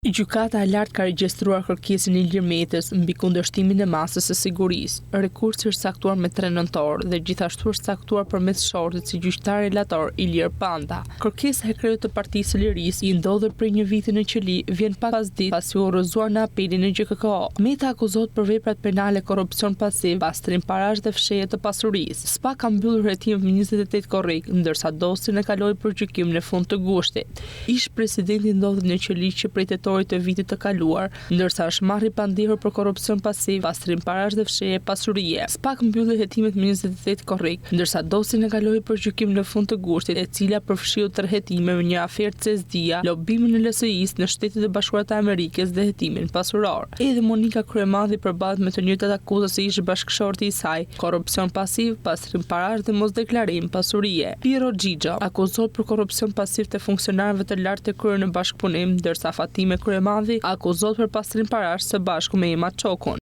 Gjykata e Lartë ka regjistruar kërkesën e Ilir Metës mbi kundërshtimin e masës së sigurisë. Rekursi është caktuar me 3 nëntor dhe gjithashtu është caktuar përmes shortit si gjyqtar relator Ilir Panda. Kërkesa e kreut të Partisë së Lirisë, i ndodhur prej një viti në qeli, vjen pak ditë pasi u rrëzua në apelin e GJKKO. Meta akuzohet për veprat penale korrupsion pasiv, pastrim parash dhe fshehje të pasurisë. SPAK ka mbyllur hetimet më 28 korrik, ndërsa dosjen e kaloi për gjykim në fund të gushtit. Ish-presidenti ndodhet në qeli që prej tetorit të vitit të kaluar, ndërsa është marrë i pandehur për korrupsion pasiv, pastrim parash dhe fshehje pasurie. SPAK mbylli hetimet më 28 korrik, ndërsa dosjen e kaloi për gjykim në fund të gushtit, e cila përfshiu tre hetime me një aferë Cez-Dia, lobimin e LSI-së në Shtetet e Bashkuara të Amerikës dhe hetimin pasuror. Edhe Monika Kryemadhi përballet me të njëjtat akuza si ish-bashkëshorti i saj, korrupsion pasiv, pastrim parash dhe mosdeklarim pasurie. Pirro Xhixho akuzohet për korrupsion pasiv të funksionarëve të lartë të kryer në bashkëpunim, ndërsa Fatime Kryemadhi akuzohet për pastrim parash së bashku me Ema Çokun.